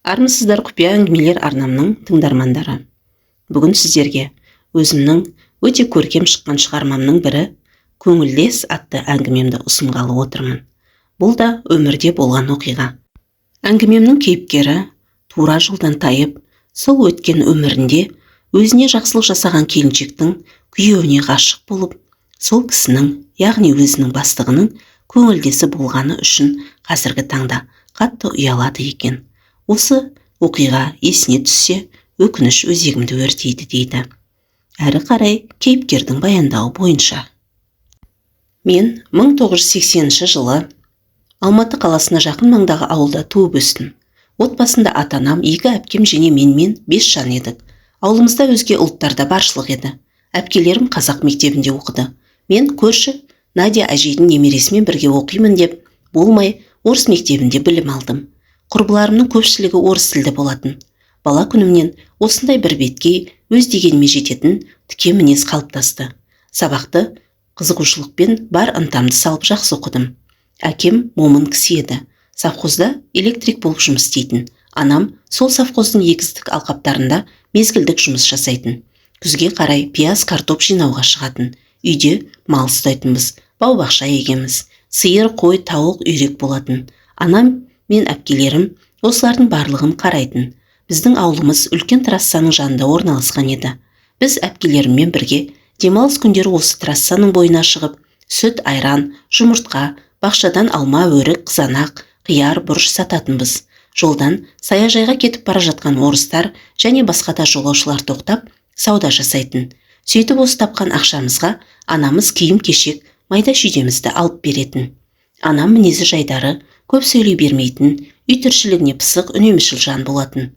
Армысыздар, құпия әңгімелер арнамның тыңдармандары! Бүгін сіздерге өзімнің өте көркем шыққан шығармамның бірі «Көңілдес» атты әңгімемді ұсынғалы отырмын. Бұл да өмірде болған оқиға. Әңгімемнің кейіпкері тура жолдан тайып, сол өткен өмірінде өзіне жақсылық жасаған келіншектің күйеуіне ғашық болып, сол кісінің, яғни өзінің бастығының көңілдесі болғаны үшін қазіргі таңда қатты ұялады екен. Осы оқиға есіне түссе, өкініш өзегімді өртейді дейді. Әрі қарай кейіпкердің баяндауы бойынша. Мен 1980 жылы Алматы қаласына жақын маңдағы ауылда туып өстім. Отбасында ата-анам, екі әпкем және менімен 5 жан едік. Ауылымызда өзге ұлттар да баршылық еді. Әпкелерім қазақ мектебінде оқыды. Мен көрші Надя әжейдің немересімен бірге оқимын деп болмай, орыс мектебінде білім алдым. Құрбыларымның көпшілігі орыс тілді болатын. Бала күнімнен осындай бір беткей, өз дегеніме жететін тіке мінез қалыптасты. Сабақты қызығушылықпен, бар ынтамды салып жақсы оқыдым. Әкем момын кісі еді. Совхозда электрик болып жұмыс істейтін. Анам сол совхоздың егістік алқаптарында мезгілдік жұмыс жасайтын. Күзге қарай пияз, картоп жинауға шығатын. Үйде мал ұстайтынбыз, бау-бақша егеміз. Сиыр, қой, тауық, үйрек болатын. Анам мен әпкелерім осылардың барлығын қарайтын. Біздің ауылымыз үлкен трассаның жанында орналасқан еді. Біз әпкелеріммен бірге демалыс күндері осы трассаның бойына шығып, сүт, айран, жұмыртқа, бақшадан алма, өрік, қызанақ, қияр, бұрыш сататынбыз. Жолдан саяжайға кетіп бара жатқан орыстар және басқа да жолаушылар тоқтап, сауда жасайтын. Сөйтіп осы тапқан ақшамызға анамыз киім-кешек, майда шүйдемізді алып беретін. Анам мінезі жайдары, көп сөйлей бермейтін, үй тіршілігіне пысық, үнемшіл жан болатын.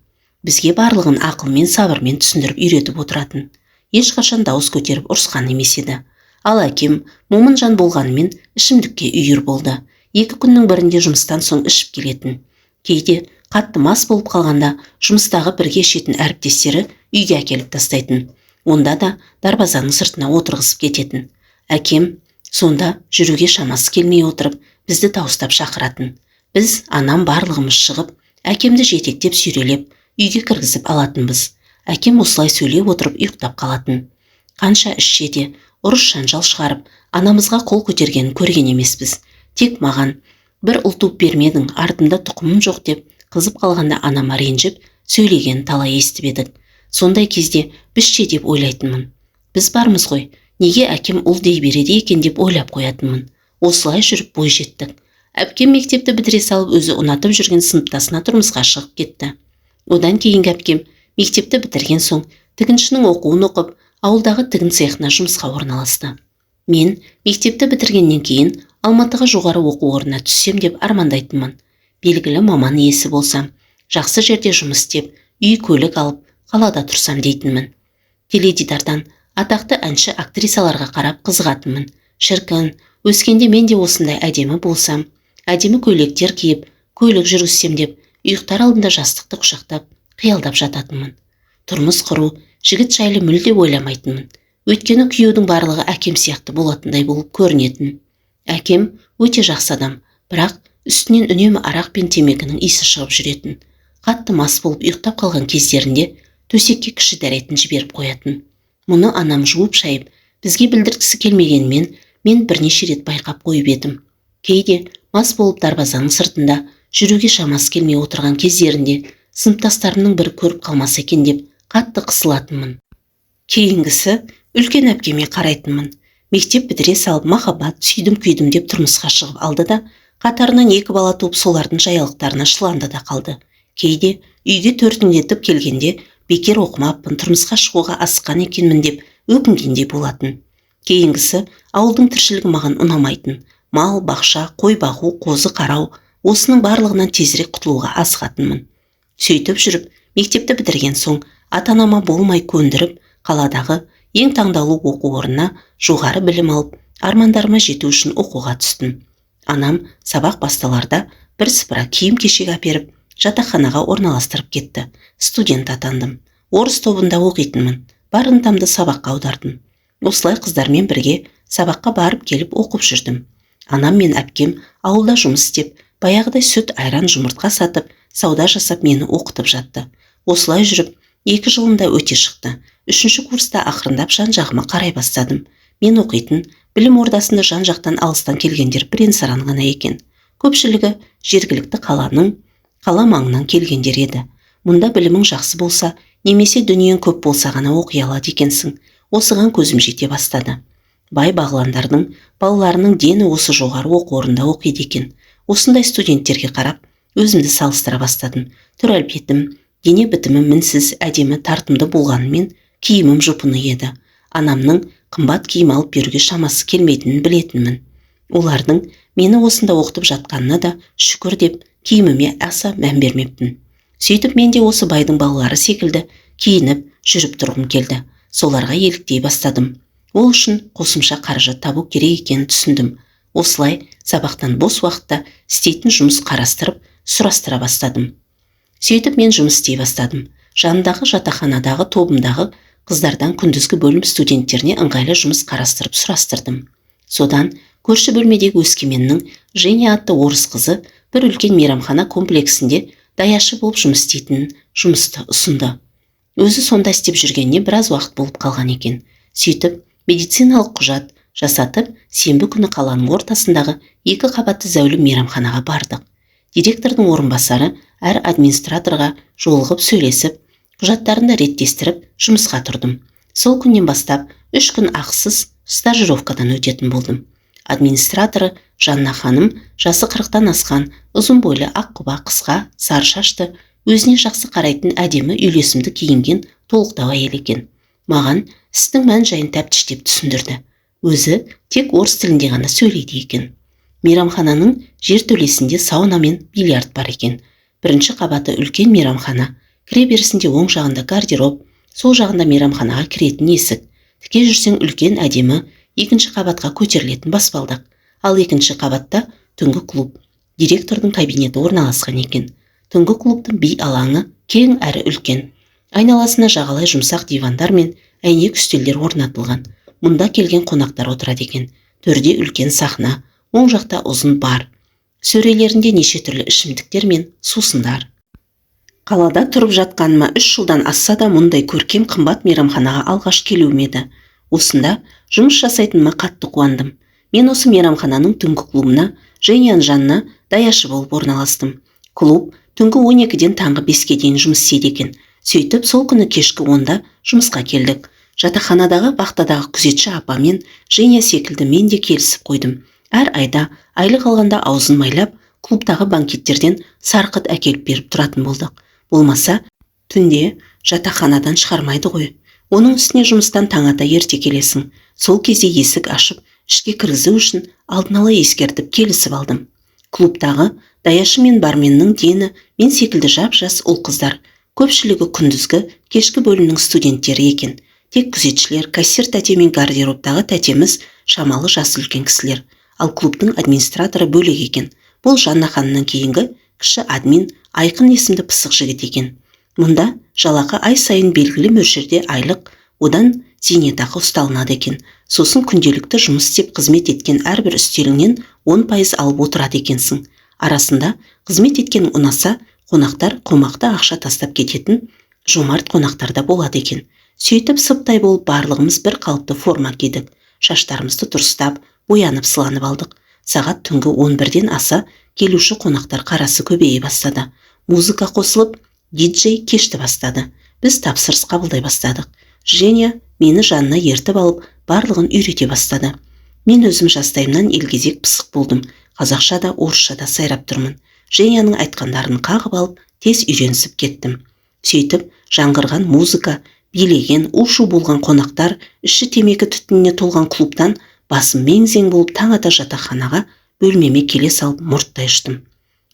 Бізге барлығын ақылмен, сабырмен түсіндіріп үйретіп отыратын. Ешқашан дауыс көтеріп ұрысқан емес еді. Ал әкем момын жан болғанымен ішімдікке үйір болды. 2 күннің бірінде жұмыстан соң ішіп келетін. Кейде қатты мас болып қалғанда жұмыстағы бірге ішетін әріптестері үйге әкеліп тастайтын. Онда да дарбазаның сыртына отырғызып кететін. Әкем сонда жүруге шамасы келмей отырып, бізді дауыстап шақыратын. Біз анам барлығымыз шығып, әкемді жетектеп сүйрелеп, үйге кіргізіп алатынбыз. Әкем осылай сөйлеп отырып ұйықтап қалатын. Қанша ішсе де ұрыс жанжал шығарып, анамызға қол көтергенін көрген емеспіз. Тек маған бір ұл туып бермедің, артымда тұқымым жоқ деп қызып қалғанда анама ренжіп сөйлегенін талай естіп едік. Сондай кезде бізше деп ойлайтынмын. Біз бармыз ғой, неге әкем ұл дей береді екен деп ойлап қоятынмын. Осылай жүріп бой жеттік. Әпкем мектепті бітіре салып, өзі ұнатып жүрген сыныптасына тұрмысқа шығып кетті. Одан кейінгі әпкем мектепті бітірген соң тігіншінің оқуын оқып, ауылдағы тігін цехына жұмысқа орналасты. Мен мектепті бітіргеннен кейін Алматыға жоғары оқу орнына түссем деп армандайтынмын. Белгілі маман иесі болсам, жақсы жерде жұмыс істеп, үй көлік алып, қалада тұрсам дейтінмін. Теледидардан атақты әнші актрисаларға қарап қызығатынмын. Шіркін, өскенде мен де осындай әдемі болсам, әдемі көйлектер киіп, көлік жүргізсем деп, ұйықтар алдында жастықты құшақтап, қиялдап жататынмын. Тұрмыс құру, жігіт жайлы мүлде ойламайтынмын. Өйткені күйеудің барлығы әкем сияқты болатындай болып көрінетін. Әкем өте жақсы адам, бірақ үстінен үнемі арақ пен темекінің иісі шығып жүретін. Қатты мас болып ұйықтап қалған кездерінде төсекке кіші дәретін жіберіп қоятын. Мұны анам жуып шайып, бізге білдірткісі келмегенмен, мен бірнеше рет байқап қойып едім. Кейде мас болып дарбазаның сыртында жүруге шамасы келмей отырған кездерінде сыныптастарымның бірі көріп қалмаса екен деп қатты қысылатынмын. Кейінгісі үлкен әпкеме қарайтынмын. Мектеп бітіре салып махаббат, сүйдім күйдім деп тұрмысқа шығып алды да, қатарынан 2 бала туып, солардың жаялықтарына шыланды да қалды. Кейде үйге төртіңдетіп келгенде бекер оқымаппын, тұрмысқа шығуға асыққан екенмін деп өкінгендей болатын. Кейінгісі ауылдың тіршілігі маған ұнамайтын. Мал, бақша, қой бағу, қозы қарау, осының барлығынан тезірек құтылуға асығатынмын. Сөйтіп жүріп, мектепті бітірген соң ата-анама болмай көндіріп, қаладағы ең таңдаулы оқу орнына жоғары білім алып, армандарыма жету үшін оқуға түстім. Анам сабақ басталарда бір сыпыра киім-кешек әперіп, жатақханаға орналастырып кетті. Студент атандым. Орыс тобында оқитынмын. Бар ынтамды сабаққа аудардым. Осылай қыздармен бірге сабаққа барып келіп оқып жүрдім. Анам мен әпкем ауылда жұмыс істеп, баяғыдай сүт, айран, жұмыртқа сатып, сауда жасап мені оқытып жатты. Осылай жүріп 2 жылым да өте шықты. 3-ші курста ақырындап жан-жағыма қарай бастадым. Мен оқитын білім ордасында жан-жақтан алыстан келгендер бірен-саран ғана екен. Көпшілігі жергілікті қала маңынан келгендер еді. Мұнда білімің жақсы болса, немесе дүниең көп болса ғана оқи алады екенсің. Осыған көзім жете бастады. Бай бағландардың балаларының дені осы жоғары оқу орнында оқиды екен. Осындай студенттерге қарап, өзімді салыстыра бастадым. Түр әлпетім, дене бітімім мінсіз, әдемі, тартымды болғанымен киімім жұпыны еді. Анамның қымбат киім алып беруге шамасы келмейтінін білетінмін. Олардың мені осында оқытып жатқанына да шүкір деп киіміме аса мән бермеппін. Сөйтіп мен де осы байдың балалары секілді киініп жүріп тұрғым келді. Соларға еліктей бастадым. Ол үшін қосымша қаражат табу керек екенін түсіндім. Осылай сабақтан бос уақытта істейтін жұмыс қарастырып, сұрастыра бастадым. Сөйтіп мен жұмыс істей бастадым. Жанындағы жатақханадағы тобымдағы қыздардан күндізгі бөлім студенттеріне ыңғайлы жұмыс қарастырып сұрастырдым. Содан көрші бөлмедегі Өскеменнің Женя атты орыс қызы бір үлкен мейрамхана комплексінде даяшы болып жұмыс істейтін жұмысты ұсынды. Өзі сонда істеп жүргеніне біраз уақыт болып қалған екен. Сөйтіп медициналық құжат жасатып, сенбі күні қаланың ортасындағы 2 қабатты зәулім мейрамханаға бардық. Директордың орынбасары әр администраторға жолығып сөйлесіп, құжаттарын да реттестіріп жұмысқа тұрдым. Сол күннен бастап 3 күн ақысыз стажировкадан өтетін болдым. Администраторы Жанна ханым жасы 40-тан асқан, ұзын бойлы, ақ құба, қысқа, сары шашты, өзіне жақсы қарайтын әдемі үйлесімді киінген толықтау әйел екен. Маған істің мән-жайын тәптіштеп түсіндірді. Өзі тек орыс тілінде ғана сөйлейді екен. Мейрамхананың жертөлесінде сауна мен бильярд бар екен. Бірінші қабаты үлкен мейрамхана. Кіре берісінде оң жағында гардероб, сол жағында мейрамханаға кіретін есік. Тіке жүрсең үлкен әдемі екінші қабатқа көтерілетін баспалдақ. Ал екінші қабатта түнгі клуб, директордың кабинеті орналасқан екен. Түнгі клубтың би алаңы кең әрі үлкен. Айналасына жағалай жұмсақ дивандар мен әйнек үстелдер орнатылған. Мұнда келген қонақтар отырады екен. Төрде үлкен сахна, оң жақта ұзын бар. Сөрелерінде неше түрлі ішімдіктер мен сусындар. Қалада тұрып жатқаныма 3 жылдан асса да мұндай көркем қымбат мейрамханаға алғаш келуім еді. Осында жұмыс жасайтыныма қатты қуандым. Мен осы мейрамхананың түнгі клубына Женяның жанына даяшы болып орналастым. Клуб түнгі 12-ден таңғы 5-ке дейін жұмыс істейді екен. Сөйтіп сол күні кешкі 10-да жұмысқа келдік. Жатақханадағы вахтадағы күзетші апамен Женя секілді мен де келісіп қойдым. Әр айда айлық алғанда аузын майлап, клубтағы банкеттерден сарқыт әкеліп беріп тұратын болдық. Болмаса, түнде жатақханадан шығармайды ғой. Оның үстіне жұмыстан таң ата ерте келесің. Сол кезде есік ашып, ішке кіргізу үшін алдын ала ескертіп келісіп алдым. Клубтағы даяшы мен барменнің дені мен секілді жап-жас ұл-қыздар. Көпшілігі күндізгі, кешкі бөлімнің студенттері екен. Тек күзетшілер, кассир тәте мен гардеробтағы тәтеміз шамалы жасы үлкен кісілер. Ал клубтың администраторы бөлек екен. Бұл Жанна ханымнан кейінгі кіші админ Айқын есімді пысық жігіт екен. Мұнда жалақы ай сайын белгілі мөлшерде айлық, одан зейнетақы ұсталынады екен. Сосын күнделікті жұмыс істеп қызмет еткен әрбір үстеліңнен 10% алып отырады екенсің. Арасында қызмет еткенің ұнаса, қонақтар қомақты ақша тастап кететін жомарт қонақтар да болады екен. Сөйтіп сыптай болып барлығымыз бір қалыпты форма кидік. Шаштарымызды дұрыстап, боянып сыланып алдық. Сағат түнгі 11-ден аса келуші қонақтар қарасы көбейе бастады. Музыка қосылып, диджей кешті бастады. Біз тапсырыс қабылдай бастадық. Женя мені жанына ертіп алып, барлығын үйрете бастады. Мен өзім жастайымнан елгезек пысық болдым. Қазақша да, орысша да сайрап тұрмын. Женяның айтқандарын қағып алып, тез үйренісіп кеттім. Сөйтіп, жаңғырған музыка, билеген, у-шу болған қонақтар, іші темекі түтініне толған клубтан басым мең-зең болып таң ата жатақханаға бөлмеме келе салып мұрттай ұштым.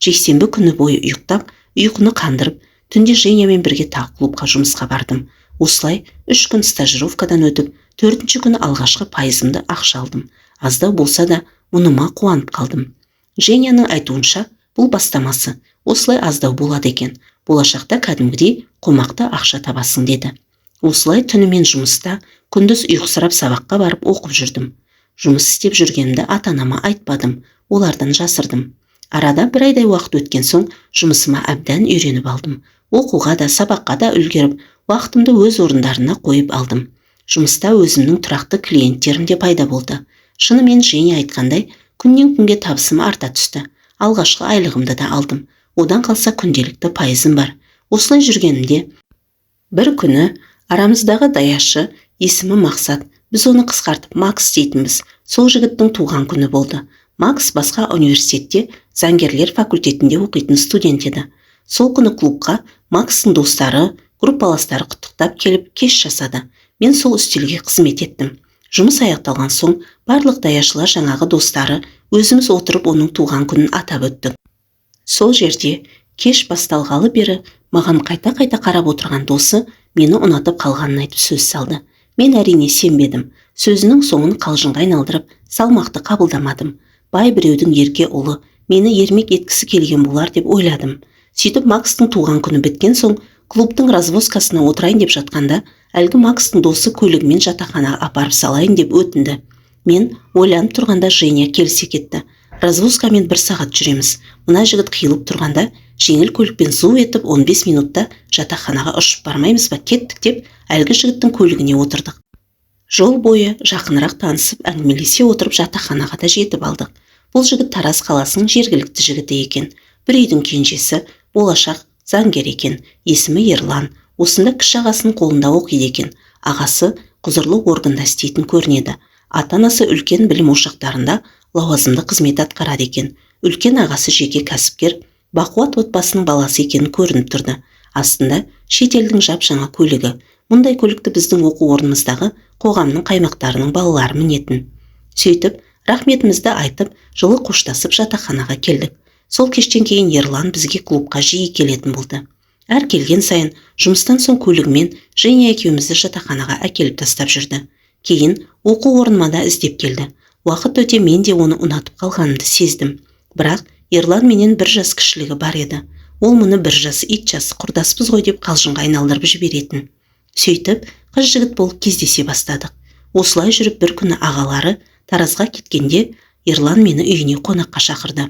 Жексенбі күні бойы ұйықтап, ұйқыны қандырып, түнде Женямен бірге тағы клубқа жұмысқа бардым. Осылай 3 күн стажировкадан өтіп, 4-ші күні алғашқы пайызымды ақша алдым. Аздау болса да мұныма қуанып қалдым. Женяның айтуынша, бұл бастамасы осылай аздау болады екен. Болашақта кәдімгідей қомақты ақша табасың деді. Осылай түнімен жұмыста, күндіз ұйқысырап сабаққа барып оқып жүрдім. Жұмыс істеп жүргенімді ата-анама айтпадым, олардан жасырдым. Арада бір айдай уақыт өткен соң жұмысыма әбден үйреніп алдым. Оқуға да, сабаққа да үлгеріп, уақытымды өз орындарына қойып алдым. Жұмыста өзімнің тұрақты клиенттерім де пайда болды. Шынымен Женя айтқандай, күннен күнге табысым арта түсті. Алғашқы айлығымды да алдым. Одан қалса күнделікті пайызым бар. Осылай жүргенімде бір күні арамыздағы даяшы, есімі Мақсат, біз оны қысқартып Макс дейтінбіз. Сол жігіттің туған күні болды. Макс басқа университетте заңгерлер факультетінде оқитын студент еді. Сол күні клубқа Макстың достары, группаластары құттықтап келіп кеш жасады. Мен сол үстелге қызмет еттім. Жұмыс аяқталған соң барлық даяшылар, жаңағы достары, өзіміз отырып оның туған күнін атап өттік. Сол жерде кеш басталғалы бері маған қайта-қайта қарап отырған досы мені ұнатып қалғанын айтып сөз салды. Мен әрине сенбедім. Сөзінің соңын қалжыңға айналдырып, салмақты қабылдамадым. Бай біреудің ерке ұлы мені ермек еткісі келген болар деп ойладым. Сөйтіп Макстың туған күні біткен соң клубтың развозкасына отырайын деп жатқанда, әлгі Макстың досы көлігімен жатақханаға апарып салайын деп өтінді. Мен ойланып тұрғанда Женя келісе кетті. Развозкамен бір сағат жүреміз. Мына жігіт қиылып тұрғанда жеңіл көлікпен зу етіп 15 минутта жатақханаға ұшып бармаймыз ба, кеттік деп әлгі жігіттің көлігіне отырдық. Жол бойы жақынырақ танысып, әңгімелесе отырып жатақханаға да жетіп алдық. Бұл жігіт Тараз қаласының жергілікті жігіті екен. Бір үйдің кенжесі, болашақ заңгер екен. Есімі Ерлан. Осында кіші ағасының қолында оқиды екен. Ағасы құзырлы органда істейтін көрінеді. Ата-анасы үлкен білім ошақтарында лауазымды қызмет атқарады екен. Үлкен ағасы жеке кәсіпкер, бақуат отбасының баласы екенін көрініп тұрды. Астында шетелдің жап-жаңа көлігі. Мұндай көлікті біздің оқу орнымыздағы қоғамның қаймақтарының балалары мінетін. Сөйтіп, рахметімізді айтып, жылы қоштасып жатақханаға келдік. Сол кештен кейін Ерлан бізге клубқа жиі келетін болды. Әр келген сайын жұмыстан соң көлігімен Женя екеумізді жатақханаға әкеліп тастап жүрді. Кейін оқу орныма да іздеп келді. Уақыт өте мен де оны ұнатып қалғанымды сездім. Бірақ Ерлан менен бір жас кішілігі бар еді. Ол мұны бір жас ит жас құрдаспыз ғой деп қалжыңға айналдырып жіберетін. Сөйтіп, қыз жігіт болып кездесе бастадық. Осылай жүріп бір күні ағалары Таразға кеткенде Ерлан мені үйіне қонаққа шақырды.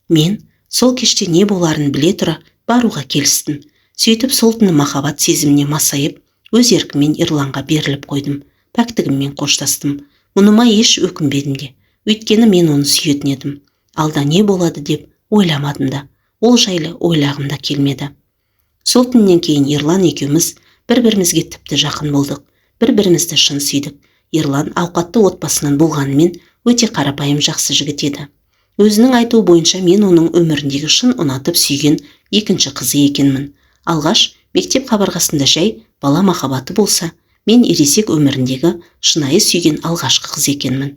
Мен сол кеште не боларын біле тұра баруға келістім. Сөйтіп сол түні махаббат сезіміне масайып, өз еркіммен Ерланға беріліп қойдым. Пәктігіммен қоштастым. Мұныма еш өкінбедім де. Өйткені мен оны сүйетін едім. Алда не болады деп ойламадым да. Ол жайлы ойлағым да келмеді. Сол түннен кейін Ерлан екеуміз бір-бірімізге тіпті жақын болдық. Бір-бірімізді шын сүйдік. Ерлан ауқатты отбасынан болғанымен өте қарапайым жақсы жігіт еді. Өзінің айтуы бойынша мен оның өміріндегі шын ұнатып сүйген екінші қызы екенмін. Алғаш мектеп қабырғасында жай бала махаббаты болса, мен ересек өміріндегі шынайы сүйген алғашқы қыз екенмін.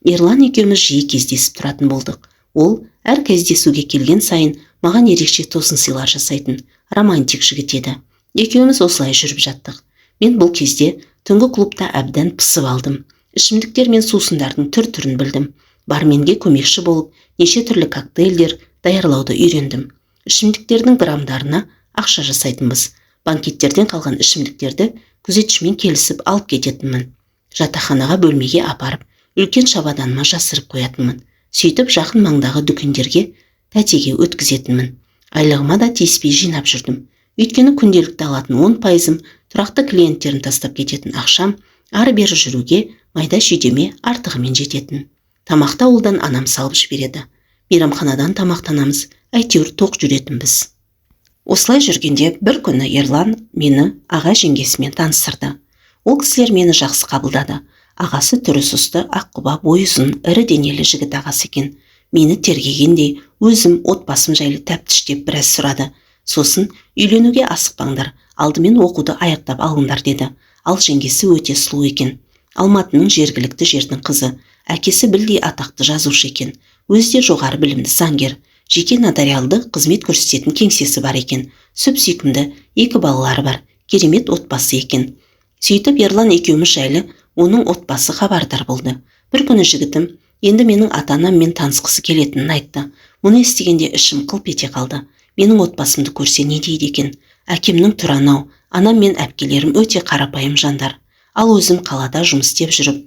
Ерлан екеуміз жиі кездесіп тұратын болдық. Ол әр кездесуге келген сайын маған ерекше тосын сыйлар жасайтын романтик жігіт еді. Екеуміз осылай жүріп жаттық. Мен бұл кезде түнгі клубта әбден пысып алдым. Ішімдіктер мен сусындардың түр-түрін білдім. Барменге көмекші болып, неше түрлі коктейльдер даярлауды үйрендім. Ішімдіктердің грамдарына ақша жасайтынбыз. Банкеттерден қалған ішімдіктерді күзетшімен келісіп алып кететінмін. Жатақханаға бөлмеге апарып, үлкен шабаданыма жасырып қоятынмын. Сөйтіп жақын маңдағы дүкендерге тәтеге өткізетінмін. Айлығыма да тиіспей жинап жүрдім. Өйткені күнделікті алатын 10%-ым, тұрақты клиенттерін тастап кететін ақшам, ары-бері жүруге, майда шүйдеме артығымен жететін. Тамақты ауылдан анам салып жібереді. Мейрамханадан тамақтанамыз, әйтеуір тоқ жүретінбіз. Осылай жүргенде бір күні Ерлан мені аға жеңгесімен таныстырды. Ол кісілер мені жақсы қабылдады. Ағасы түрі сұсты, аққұба, бойы ұзын, ірі денелі жігіт ағасы екен. Мені тергегендей өзім отбасым жайлы тәптіштеп біраз сұрады. Сосын үйленуге асықпаңдар, алдымен оқуды аяқтап алыңдар деді. Ал жеңгесі өте сұлу екен. Алматының жергілікті жердің қызы. Әкесі білдей атақты жазушы екен. Өзі де жоғары білімді заңгер. Жеке нотариалды қызмет көрсететін кеңсесі бар екен. Сүп-сүйкімді екі балалары бар. Керемет отбасы екен. Сөйтіп Ерлан екеуміз жайлы оның отбасы хабардар болды. Бір күні жігітім енді менің ата-анаммен танысқысы келетінін айтты. Мұны естігенде ішім қылп ете қалды. Менің отбасымды көрсе не дейді екен? Әкемнің түрі анау, анам мен әпкелерім өте қарапайым жандар. Ал өзім қалада жұмыс істеп жүріп,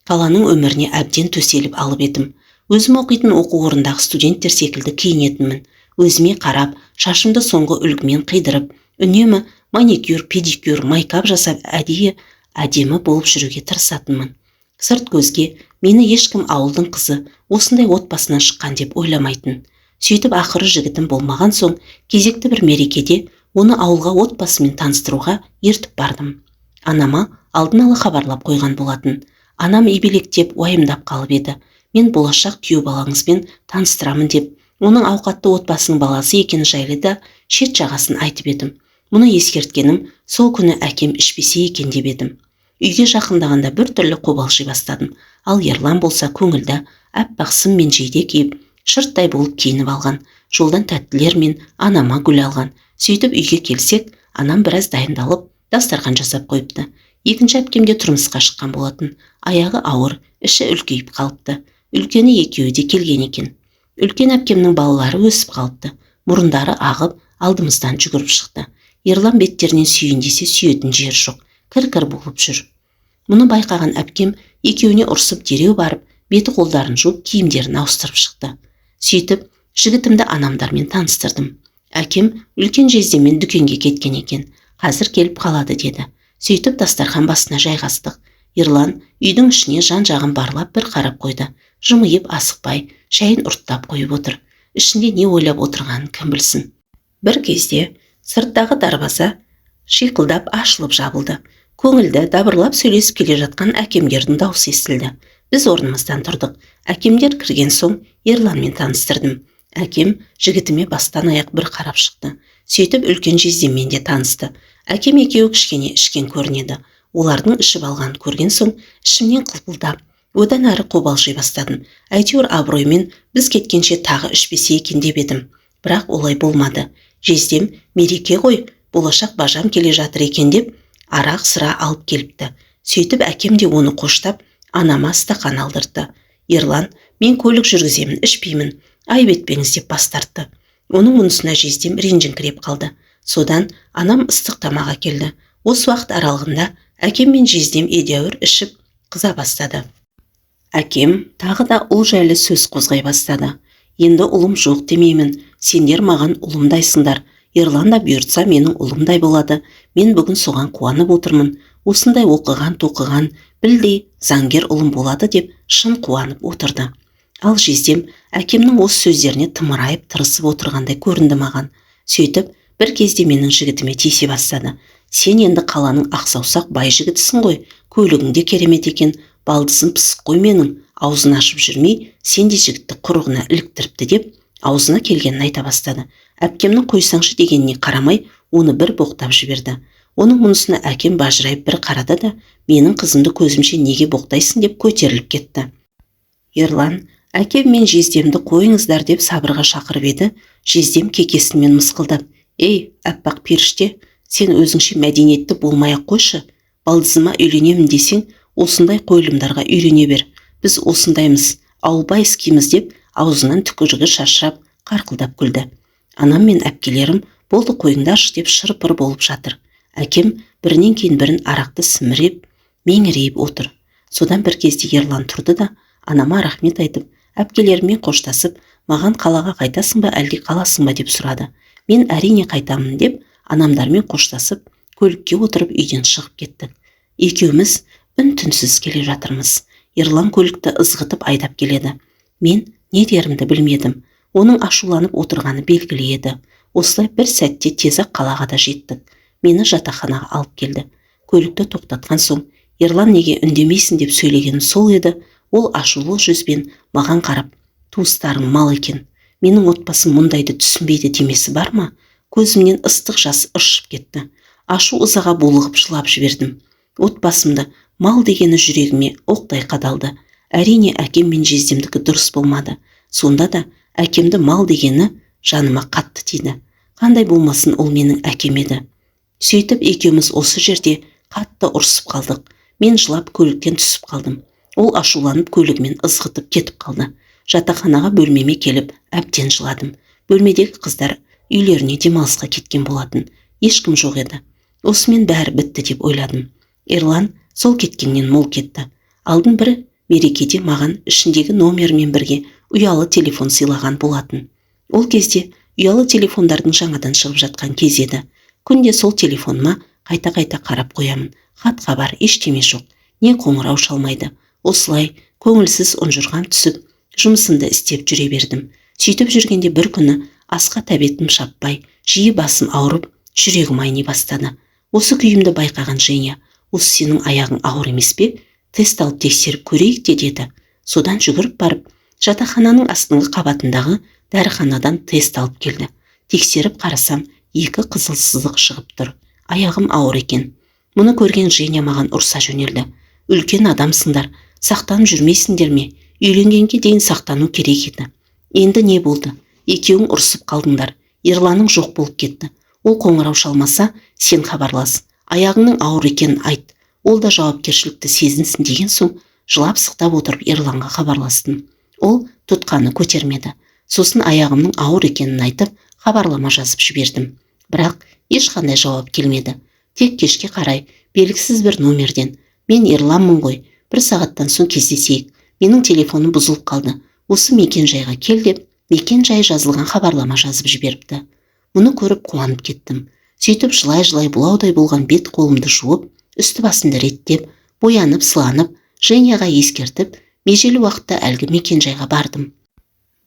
қаланың өміріне әбден төселіп алып едім. Өзім оқитын оқу орнындағы студенттер секілді киінетінмін. Өзіме қарап, шашымды соңғы үлгімен қидырып, үнемі маникюр, педикюр, майкап жасап, әдейі әдемі болып жүруге тырысатынмын. Сырт көзге мені ешкім ауылдың қызы, осындай отбасынан шыққан деп ойламайтын. Сөйтіп ақыры жігітім болмаған соң кезекті бір мерекеде оны ауылға отбасымен таныстыруға ертіп бардым. Анама алдын ала хабарлап қойған болатын. Анам ебелектеп уайымдап қалып еді. Мен болашақ күйеу балаңызбен таныстырамын деп, оның ауқатты отбасының баласы екені жайлы да шет жағасын айтып едім. Мұны ескерткенім сол күні әкем ішпесе екен деп едім. Үйге жақындағанда бір түрлі қобалжи бастадым. Ал Ерлан болса көңілді, аппақ сым мен жейде киіп, шырттай болып киініп алған. Жолдан тәттілер мен анама гүл алған. Сөйтіп үйге келсек, анам біраз дайындалып, дастархан жасап қойыпты. Екінші әпкем де тұрмысқа шыққан болатын. Аяғы ауыр, іші үлкейіп қалыпты. Үлкені екеуі де келген екен. Үлкен әпкемнің балалары өсіп қалыпты. Мұрындары ағып, алдымыздан жүгіріп шықты. Ерлан беттерінен сүйін десе сүйетін жер жоқ. Кір-кір болып жүр. Мұны байқаған әпкем екеуіне ұрсып дереу барып, беті қолдарын жуып, киімдерін ауыстырып шықты. Сөйтіп, жігітімді анамдармен таныстырдым. Әкем үлкен жездеммен дүкенге кеткен екен. Қазір келіп қалады деді. Сөйтіп дастархан басына жайғастық. Ерлан үйдің ішіне жан-жағын барлап бір қарап қойды. Жымиып асықпай, шайын ұрттап қойып отыр. Ішінде не ойлап отырғанын кім білсін. Бір кезде сырттағы дарбаза шиқылдап ашылып жабылды. Көңілді дабырлап сөйлесіп келе жатқан әкемдердің даусы естілді. Біз орнымыздан тұрдық. Әкемдер кірген соң Ерланмен таныстырдым. Әкем жігітіме бастан аяқ бір қарап шықты. Сөйтіп үлкен жездеммен де танысты. Әкем екеуі кішкене ішкен көрінеді. Олардың ішіп алғанын көрген соң ішімнен қылпылдап, одан әрі қобалжи бастадым. Әйтеуір абыроймен біз кеткенше тағы ішпесе екен деп едім. Бірақ олай болмады. Жездем мереке ғой, болашақ бажам келе жатыр екен деп арақ сыра алып келіпті. Сөйтіп әкем де оны қоштап, анама стақан алдыртты. Ерлан, мен көлік жүргіземін, ішпеймін, айып етпеңіз деп бас тартты. Оның мұнысына жездем ренжіңкіреп қалды. Содан анам ыстық тамақ әкелді. Осы уақыт аралығында әкем мен жездем едәуір ішіп қыза бастады. Әкем тағы да ұл жайлы сөз қозғай бастады. Енді ұлым жоқ демеймін, сендер маған ұлымдайсыңдар. Ерлан да бұйыртса менің ұлымдай болады. Мен бүгін соған қуанып отырмын. Осындай оқыған, тоқыған, білдей заңгер ұлым болады деп шын қуанып отырды. Ал жездем әкемнің осы сөздеріне тымырайып тырысып отырғандай көрінді маған. Сөйтіп, бір кезде менің жігітіме тиісе бастады. Сен енді қаланың ақсаусақ бай жігітісің ғой, көлігің де керемет екен, балдызым пысық қой менің, аузын ашып жүрмей, сен де жігітті құрығына іліктіріпті деп аузына келгенін айта бастады. Әпкемнің қойсаңшы дегеніне қарамай, оны бір боқтап жіберді. Оның мұнысына әкем бажырайып бір қарады да, менің қызымды көзімше неге боқтайсың деп көтеріліп кетті. Ерлан, әкем мен жездемді қойыңыздар деп сабырға шақырып еді, жездем кекесінмен мысқылдап, «Ей, аппақ періште, сен өзіңше мәдениетті болмай-ақ қойшы, балдызыма үйленемін десең, осындай қойылымдарға үйрене бер, біз осындаймыз, ауылбайскийміз» деп аузынан түкірігі шашырап қарқылдап күлді. Анам мен әпкелерім болды қойыңдаршы деп шыр-пыр болып жатыр. Әкем бірінен кейін бірін арақты сіміреп, меңірейіп отыр. Содан бір кезде Ерлан тұрды да, анама рахмет айтып, әпкелеріммен қоштасып, маған қалаға қайтасың ба, әлде қаласың ба деп сұрады. Мен әрине қайтамын деп, анамдармен қоштасып, көлікке отырып үйден шығып кеттік. Екеуміз үн-түнсіз келе жатырмыз. Ерлан көлікті ызғытып айдап келеді. Мен не дерімді білмедім. Оның ашуланып отырғаны белгілі еді. Осылай бір сәтте тез-ақ қалаға да жеттік. Мені жатақханаға алып келді. Көлікті тоқтатқан соң, Ерлан неге үндемейсің деп сөйлегенім сол еді, ол ашулы жүзбен маған қарап, туыстарың мал екен, менің отбасым мұндайды түсінбейді демесі бар ма? Көзімнен ыстық жас ыршып кетті. Ашу ызаға булығып жылап жібердім. Отбасымды мал дегені жүрегіме оқтай қадалды. Әрине әкем мен жездемдікі дұрыс болмады. Сонда да әкемді мал дегені жаныма қатты тиді. Қандай болмасын ол менің әкем еді. Сөйтіп екеуміз осы жерде қатты ұрысып қалдық. Мен жылап көліктен түсіп қалдым. Ол ашуланып көлігімен ызғытып кетіп қалды. Жатақханаға бөлмеме келіп әбден жыладым. Бөлмедегі қыздар үйлеріне демалысқа кеткен болатын. Ешкім жоқ еді. Осымен бәрі бітті деп ойладым. Ерлан сол кеткеннен мол кетті. Алдын бір Мерекеде маған ішіндегі номерімен бірге ұялы телефон сыйлаған болатын. Ол кезде ұялы телефондардың жаңадан шығып жатқан кезі еді. Күнде сол телефоныма қайта-қайта қарап қоямын. Хат-хабар ештеме жоқ. Не қоңырау шалмайды. Осылай көңілсіз ұнжырғам түсіп, жұмысымды істеп жүре бердім. Сөйтіп жүргенде бір күні асқа тәбетім шаппай, жиі басым ауырып, жүрегім айни бастады. Осы күйімді байқаған Женя, осы сенің аяғың ауыр емес пе? Тест алып тексеріп көрейік те деді. Содан жүгіріп барып, жатақхананың астыңғы қабатындағы дәріханадан тест алып келді. Тексеріп қарасам, 2 қызыл сызық шығып тұр. Аяғым ауыр екен. Мұны көрген Женя маған ұрса жөнелді. Үлкен адамсыңдар, сақтанып жүрмейсіңдер ме? Үйленгенге дейін сақтану керек еді. Енді не болды? Екеуің ұрысып қалдыңдар. Ерланың жоқ болып кетті. Ол қоңырау шалмаса, сен хабарлас. Аяғыңның ауыр екенін айт. Ол да жауапкершілікті сезінсін деген соң, жылап сықтап отырып Ерланға хабарластым. Ол тұтқаны көтермеді. Сосын аяғымның ауыр екенін айтып, хабарлама жазып жібердім. Бірақ ешқандай жауап келмеді. Тек кешке қарай белгісіз бір номерден: "Мен Ерланмын ғой, бір сағаттан соң кездесейік. Менің телефоным бұзылып қалды. Осы мекен жайға кел" деп мекен жайы жазылған хабарлама жазып жіберіпті. Мұны көріп қуанып кеттім. Сөйтіп жылай-жылай бұлаудай болған бет қолымды жуып, үсті басымды реттеп, боянып, сыланып, Женяға ескертіп, межелі уақытта әлгі мекен жайға бардым.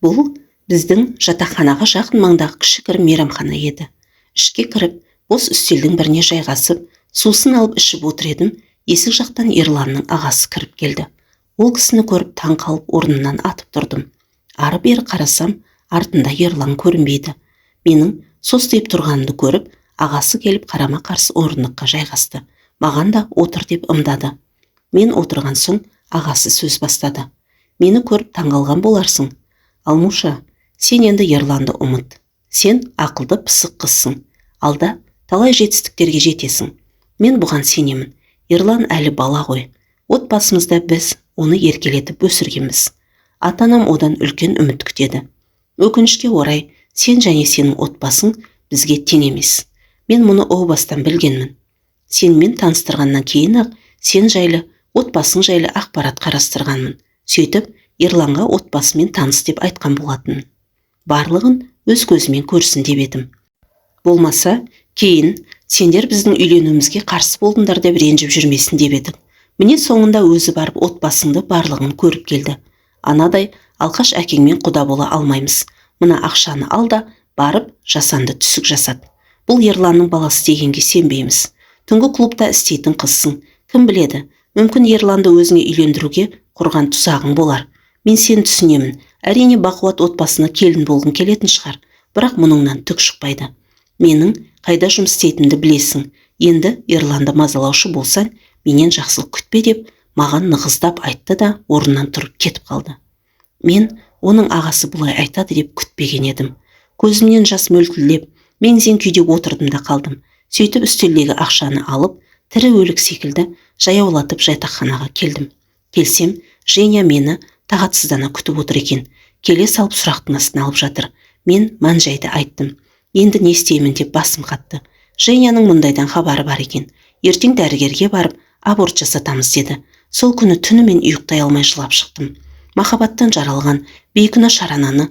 Бұл біздің жатақханаға жақын маңдағы кішігірім мейрамхана еді. Ішке кіріп, бос үстелдің біріне жайғасып, сусын алып ішіп отыр едім, есік жақтан Ерланның ағасы кіріп келді. Ол кісіні көріп таң қалып орнымнан атып тұрдым. Ары-бері қарасам, артында Ерлан көрінбейді. Менің состиып тұрғанымды көріп, ағасы келіп қарама-қарсы орындыққа жайғасты. Маған да отыр деп ымдады. Мен отырған соң ағасы сөз бастады. Мені көріп таңғалған боларсың. Алмуша, сен енді Ерланды ұмыт. Сен ақылды пысық қызсың. Алда талай жетістіктерге жетесің. Мен бұған сенемін. Ерлан әлі бала ғой. Отбасымызда біз оны еркелетіп өсіргенбіз. Ата-анам одан үлкен үміт күтеді. Өкінішке орай, сен және сенің отбасың бізге тең емес. Мен мұны о бастан білгенмін. Сенімен таныстырғаннан кейін-ақ сен жайлы, отбасың жайлы ақпарат қарастырғанмын. Сөйтіп, Ерланға отбасымен таныс деп айтқан болатын. Барлығын өз көзімен көрсін деп едім. Болмаса, кейін сендер біздің үйленуімізге қарсы болдыңдар деп ренжіп жүрмесін деп едік. Міне соңында өзі барып отбасыңды барлығын көріп келді. Анадай алқаш әкеңмен құда бола алмаймыз. Мына ақшаны ал да барып жасанды түсік жасат. Бұл Ерланның баласы дегенге сенбейміз. Түнгі клубта істейтін қызсың. Кім біледі, мүмкін Ерланды өзіңе үйлендіруге құрған тұзағың болар. Мен сені түсінемін. Әрине бақуат отбасына келін болғың келетін шығар, бірақ мұныңнан түк шықпайды. Менің қайда жұмыс істейтінімді білесің. Енді Ерланды мазалаушы болсаң, менен жақсылық күтпе деп маған нығыздап айтты да орнынан тұрып кетіп қалды. Мен оның ағасы бұлай айтады деп күтпеген едім. Көзімнен жас мөлтілдеп, мең-зең күйде отырдым да қалдым. Сөйтіп үстелдегі ақшаны алып, тірі өлік секілді жаяулатып жатақханаға келдім. Келсем, Женя мені тағатсыздана күтіп отыр екен. Келе салып сұрақтың астына алып жатыр. Мен мән-жайды айттым. Енді не істеймін деп басым қатты. Женяның мұндайдан хабары бар екен. Ертең дәрігерге барып аборт жасатамыз деді. Сол күні түнімен ұйықтай алмай жылап шықтым. Махаббаттан жаралған бейкүнә шарананы,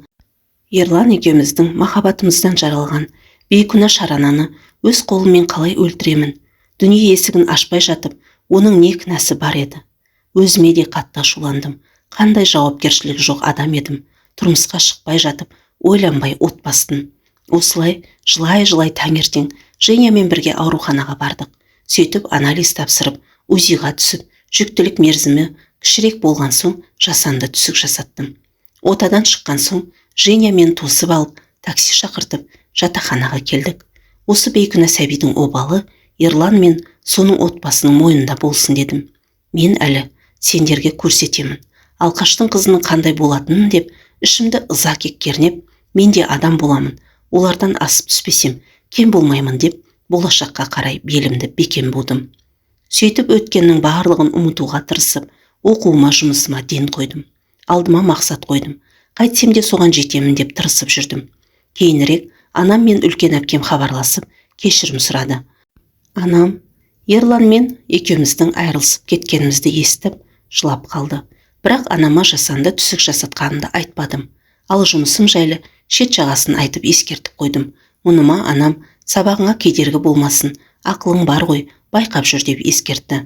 Ерлан екеуміздің махаббатымыздан жаралған бейкүнә шарананы өз қолыммен қалай өлтіремін? Дүние есігін ашпай жатып, оның не кінәсі бар еді? Өзіме де қатты ашуландым. Қандай жауапкершілігі жоқ адам едім. Тұрмысқа шықпай жатып, ойланбай от бастым. Осылай жылай-жылай таңертең Женямен бірге ауруханаға бардық. Сөйтіп анализ тапсырып, УЗИ-ға түсіп, жүктілік мерзімі кішірек болған соң жасанды түсік жасаттым. Отадан шыққан соң Женя мен тосып алып, такси шақыртып, жатақханаға келдік. Осы бейкүнә сәбидің обалы Ерлан мен соның отбасының мойнында болсын дедім. Мен әлі сендерге көрсетемін. Алқаштың қызының қандай болатынын деп ішімді ыза кек кернеп, мен де адам боламын, олардан асып түспесем, кем болмаймын деп болашаққа қарай белімді бекем будым. Сөйтіп өткеннің барлығын ұмытуға тырысып, оқуыма, жұмысыма ден қойдым. Алдыма мақсат қойдым. Қайтсем де соған жетемін деп тырысып жүрдім. Кейінірек анам мен үлкен әпкем хабарласып, кешірім сұрады. Анам Ерланмен екеуміздің айырылысып кеткенімізді естіп, жылап қалды. Бірақ анама жасанды түсік жасатқанымды айтпадым. Ал жұмысым жайлы шет жағасын айтып ескертіп қойдым. Мұныма анам, сабағыңа кедергі болмасын, ақылың бар ғой, байқап жүр деп ескертті.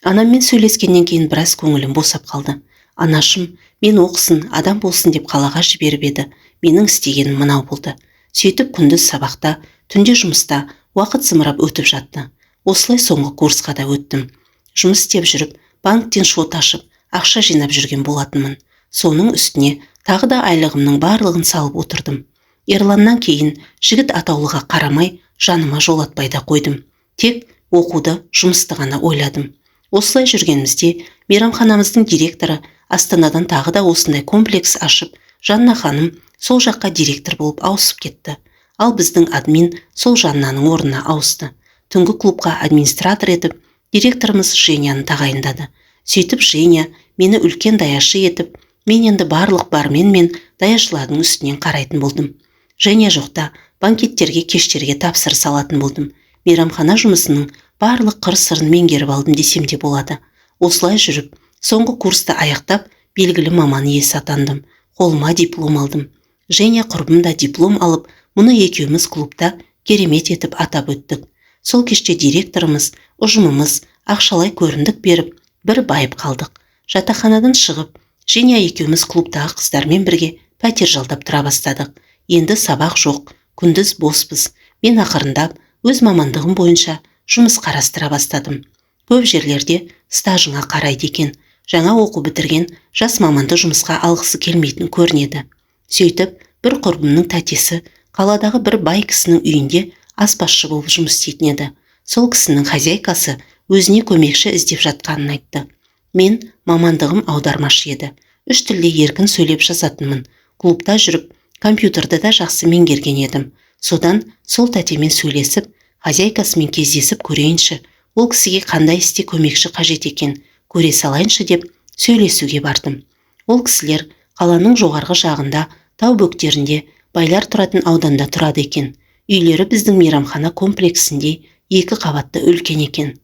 Анаммен сөйлескеннен кейін біраз көңілім босап қалды. Анашым, мен оқысын, адам болсын деп қалаға жіберіп еді. Менің істегенім мынау болды. Сөйтіп күндіз сабақта, түнде жұмыста, уақыт зымырап өтіп жатты. Осылай соңғы курсқа да өттім. Жұмыс істеп жүріп, банктен шот ашып, ақша жинап жүрген болатынмын. Соның үстіне тағы да айлығымның барлығын салып отырдым. Ерланнан кейін жігіт атаулыға қарамай, жаныма жолатпай да қойдым. Тек оқуды, жұмысты ғана ойладым. Осылай жүргенімізде мейрамханамыздың директоры Астанадан тағы да осындай комплекс ашып, Жанна ханым сол жаққа директор болып ауысып кетті. Ал біздің админ сол Жаннаның орнына ауысты. Түнгі клубқа администратор етіп, директорымыз Женяны тағайындады. Сөйтіп Женя мені үлкен даяшы етіп, мен енді барлық бармен мен даяшылардың үстінен қарайтын болдым. Женя жоқта банкеттерге, кештерге тапсырыс алатын болдым. Мейрамхана жұмысының барлық қыр-сырын меңгеріп алдым десем де болады. Осылай жүріп, соңғы курсты аяқтап, белгілі маман иесі атандым. Қолыма диплом алдым. Женя құрбым да диплом алып, мұны екеуміз клубта керемет етіп атап өттік. Сол кеште директорымыз, ұжымымыз ақшалай көрімдік беріп, бір байып қалдық. Жатақханадан шығып, Женя екеуміз клубтағы қыздармен бірге пәтер жалдап тұра бастадық. Енді сабақ жоқ, күндіз боспыз. Мен ақырындап өз мамандығым бойынша жұмыс қарастыра бастадым. Көп жерлерде стажыңа қарайды екен. Жаңа оқу бітірген жас маманды жұмысқа алғысы келмейтін көрінеді. Сөйтіп, бір құрбымның тәтесі қаладағы бір бай кісінің үйінде аспазшы болып жұмыс істейтін еді. Сол кісінің хозяйкасы өзіне көмекші іздеп жатқанын айтты. Мен мамандығым аудармашы еді. 3 тілде еркін сөйлеп жазатынмын. Клубта жүріп, компьютерді да жақсы меңгерген едім. Содан сол тәтемен сөйлесіп, хозяйкасымен кездесіп көрейінші, ол кісіге қандай істе көмекші қажет екен, көре салайыншы деп сөйлесуге бардым. Ол кісілер қаланың жоғарғы жағында, тау бөктерінде, байлар тұратын ауданда тұрады екен. Үйлері біздің мейрамхана комплексінде 2 қабатты үлкен екен.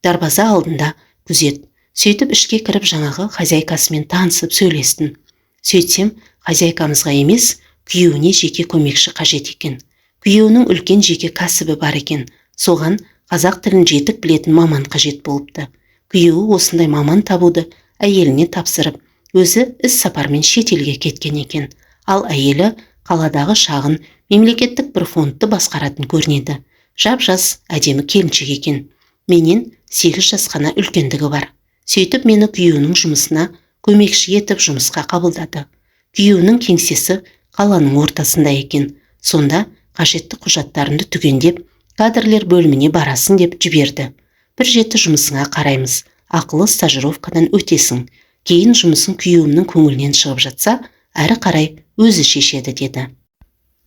Дарбаза алдында күзет. Сөйтіп ішке кіріп жаңағы хозяйкасымен танысып сөйлестім. Сөйтсем, хозяйкамызға емес, күйеуіне жеке көмекші қажет екен. Күйеуінің үлкен жеке кәсібі бар екен. Соған қазақ тілін жетік білетін маман қажет болыпты. Күйеуі осындай маман табуды әйеліне тапсырып, өзі іс сапармен шетелге кеткен екен. Ал әйелі қаладағы шағын мемлекеттік бір фондты басқаратын көрінеді. Жап-жас әдемі келіншек екен. Менен 8 жас қана үлкендігі бар. Сөйтіп мені күйеуінің жұмысына көмекші етіп жұмысқа қабылдады. Күйеуінің кеңсесі қаланың ортасында екен. Сонда қажетті құжаттарымды түгендеп, кадрлер бөліміне барасың деп жіберді. Бір жеті жұмысыңа қараймыз, ақылы стажировкадан өтесің. Кейін жұмысың күйеуімнің көңілінен шығып жатса, әрі қарай өзі шешеді деді.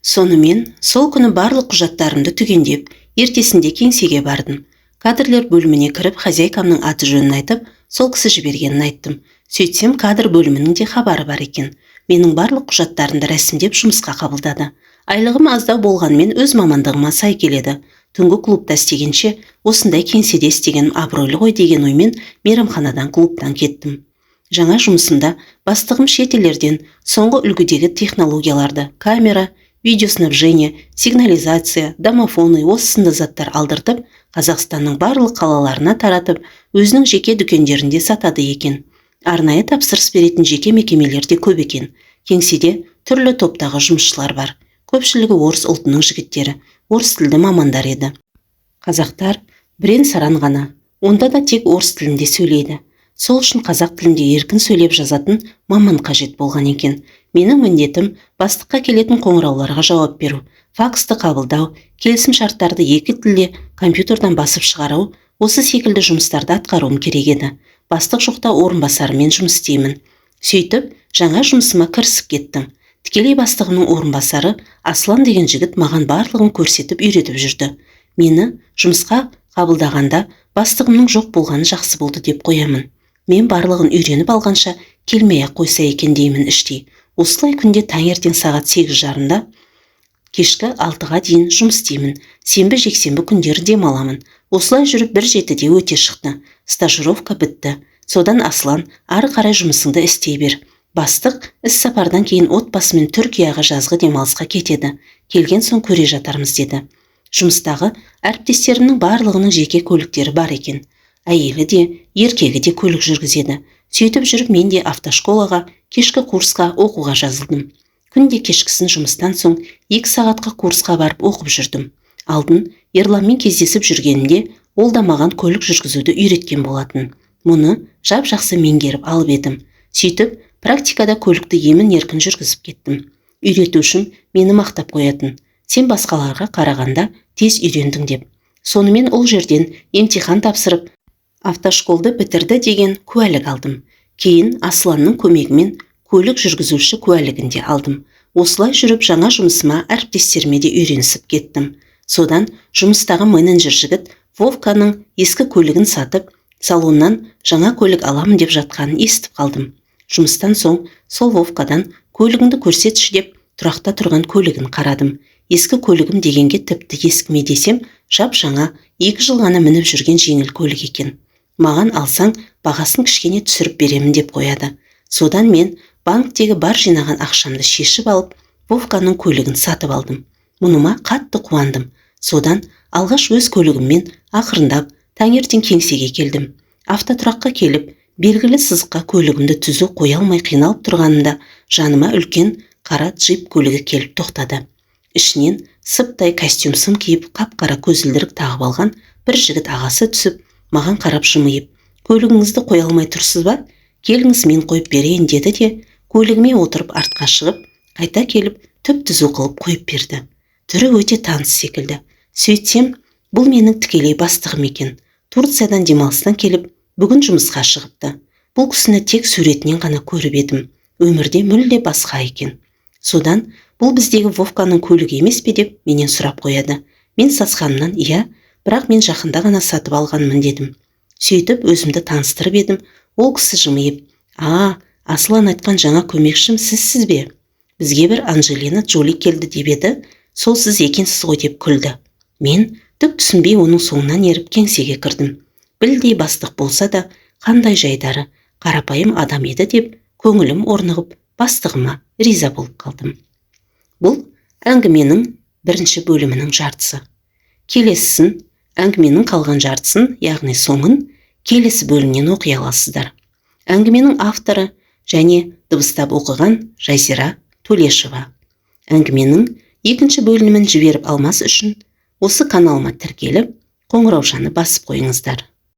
Сонымен сол күні барлық құжаттарымды түгендеп, ертесінде кеңсеге бардым. Кадрлер бөліміне кіріп, хозяйкамның аты жөнін айтып, сол кісі жібергенін айттым. Сөйтсем, кадр бөлімінің де хабары бар екен. Менің барлық құжаттарымды рәсімдеп жұмысқа қабылдады. Айлығым аздау болғанмен өз мамандығыма сай келеді. Түнгі клубта істегенше, осындай кеңседе істегенім абыройлы ғой деген оймен мейрамханадан клубтан кеттім. Жаңа жұмысымда бастығым шетелдерден соңғы үлгідегі технологияларды, камера, видеоснабжение, сигнализация, домофоны, осы сынды заттар алдыртып, Қазақстанның барлық қалаларына таратып, өзінің жеке дүкендерінде сатады екен. Арнайы тапсырыс беретін жеке мекемелер де көп екен. Кеңседе түрлі топтағы жұмысшылар бар. Көпшілігі орыс ұлтының жігіттері, орыс тілді мамандар еді. Қазақтар бірен-саран ғана, онда да тек орыс тілінде сөйлейді. Сол үшін қазақ тілінде еркін сөйлеп жазатын маман қажет болған екен. Менің міндетім бастыққа келетін қоңырауларға жауап беру, факсты қабылдау, келісім шарттарды 2 тілде компьютерден басып шығару, осы секілді жұмыстарды атқаруым керек еді. Бастық жоқта орынбасарымен жұмыс істеймін. Сөйтіп, жаңа жұмысыма кірісіп кеттім. Тікелей бастығымның орынбасары Аслан деген жігіт маған барлығын көрсетіп үйретіп жүрді. Мені жұмысқа қабылдағанда бастығымның жоқ болғаны жақсы болды деп қоямын. Мен барлығын үйреніп алғанша келмей-ақ қойса екен деймін іштей. Осылай күнде таңертең сағат 8:30-да кешкі 6-ға дейін жұмыс істеймін. Сенбі, жексенбі күндері демаламын. Осылай жүріп 1:07-де өте шықты. Стажировка бітті. Содан Аслан, ары қарай жұмысыңды істей бер. Бастық іс сапардан кейін отбасымен Түркияға жазғы демалысқа кетеді. Келген соң көре жатармыз деді. Жұмыстағы әріптестерімнің барлығының жеке көліктері бар екен. Әйелі де, еркегі де көлік жүргізеді. Сөйтіп жүріп мен де автошколаға, кешкі курсқа оқуға жазылдым. Күнде кешкісін жұмыстан соң 2 сағатқа курсқа барып оқып жүрдім. Алдын Ерланмен кездесіп жүргенімде ол да маған көлік жүргізуді үйреткен болатын. Мұны жап-жақсы меңгеріп алып едім. Сөйтіп практикада көлікті емін-еркін жүргізіп кеттім. Үйретушім мені мақтап қоятын. Сен басқаларға қарағанда тез үйрендің деп. Сонымен ол жерден емтихан тапсырып, автошколды бітірді деген куәлік алдым. Кейін Асланның көмегімен көлік жүргізуші куәлігін де алдым. Осылай жүріп жаңа жұмысыма, әріптестеріме де үйренісіп кеттім. Содан жұмыстағы менеджер жігіт Вовканың ескі көлігін сатып, салоннан жаңа көлік аламын деп жатқанын естіп қалдым. Жұмыстан соң сол Вовкадан көлігіңді көрсетші деп тұрақта тұрған көлігін қарадым. Ескі көлігім дегенге тіпті ескіме десем, жап-жаңа 2 жыл ғана мініп жүрген жеңіл көлік екен. Маған алсаң, бағасын кішкене түсіріп беремін деп қояды. Содан мен банктегі бар жинаған ақшамды шешіп алып, Вовканың көлігін сатып алдым. Мұныма қатты қуандым. Содан алғаш өз көлігіммен ақырындап таңертең кеңсеге келдім. Автотұраққа келіп, белгілі сызыққа көлігімді түзу қоя алмай қиналып тұрғанымда жаныма үлкен қара джип көлігі келіп тоқтады. Ішінен сыптай костюм сым киіп, қап-қара көзілдірік тағып алған бір жігіт ағасы түсіп, маған қарап жымиып, көлігіңізді қоя алмай тұрсыз ба? Келіңіз, мен қойып берейін деді де, көлігіме отырып артқа шығып, қайта келіп түп-түзу қылып қойып берді. Түрі өте таныс секілді. Сөйтсем, бұл менің тікелей бастығым екен. Турциядан демалыстан келіп, бүгін жұмысқа шығыпты. Бұл кісіні тек суретінен ғана көріп едім. Өмірде мүлде басқа екен. Содан бұл біздегі Вовканың көлігі емес пе деп менен сұрап қояды. Мен сасқанымнан, иә, бірақ мен жақында ғана сатып алғанмын дедім. Сөйтіп өзімді таныстырып едім, ол кісі жымиып, «А, Аслан айтқан жаңа көмекшім сізсіз бе? Бізге бір Анджелина Джоли келді деп еді, сол сіз екенсіз ғой» деп күлді. Мен түк түсінбей оның соңынан еріп кеңсеге кірдім. Білдей бастық болса да қандай жайдары, қарапайым адам еді деп көңілім орнығып, бастығыма риза болып қалдым. Бұл әңгіменің бірінші бөлімінің жартысы. Келесісін, әңгіменің қалған жартысын, яғни соңын келесі бөлімнен оқи аласыздар. Әңгіменің авторы және дыбыстап оқыған Жазира Төлешова. Әңгіменің екінші бөлімін жіберіп алмас үшін осы каналыма тіркеліп, қоңыраушаны басып қойыңыздар.